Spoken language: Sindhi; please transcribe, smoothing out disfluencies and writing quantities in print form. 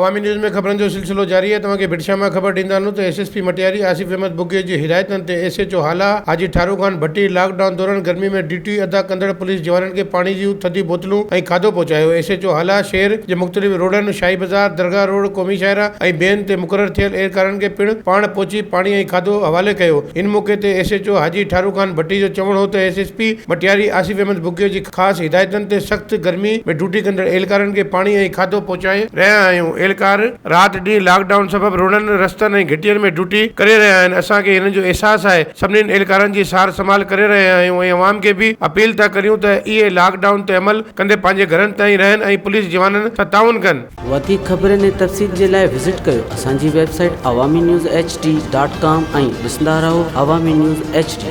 عوامي نيوز ۾ خبرن جو سلسلو جاري آهي توهان کي ڀٽ شاهه مان خبر ڏيندا هلون ته S S P Matiari Asif Ahmed Bughio جي هدايتن تي S H O Hala Haji Tharu Khan Bhatti lockdown دوران گرمي ۾ ڊيوٽي ادا ڪندڙ پوليس جوانن کي پاڻي جون ٿڌيون بوتلون ۽ کاڌو پهچايو ايس ايڇ او هالا شهر جي مختلف روڊن شاهي بازار درگاهه روڊ قومي شاهراهه ۽ ٻين تي مقرر ٿيل اهلڪارن کي پڻ پاڻ پهچي پاڻي ۽ کاڌو حوالي ڪيو ان موقعي تي S H O Haji Tharu Khan Bhatti جو چوڻ هو ته S S P Matiari Asif Ahmed Bughio جي خاص هدايتن تي سخت گرمي ۾ ڊيوٽي ڪندڙ اهلڪارن کي پاڻي ۽ کاڌو پهچائي رهيا آهيون، اهلڪار رات ڏينهن لاڪ ڊائون سبب روڊن، رستن ۽ گهٽين ۾ ڊيوٽي ڪري رهيا آهن، اسان کي هنن جو احساس آهي، سڀني اهلڪارن جي سار سنڀال ڪري رهيا آهيون ۽ عوام کي به اپيل ٿا ڪريون ته اهي لاڪ ڊائون تي عمل ڪندي پنهنجي گهرن تائين رهن ۽ پوليس جوانن سان تعاون ڪن. وڌيڪ خبرن ۽ تفصيل جي لاء وزٽ ڪيو اسان جي website Awami news H D dot com ۽ ڏسندا رهو عوامي نيوز ايڇ ڊي.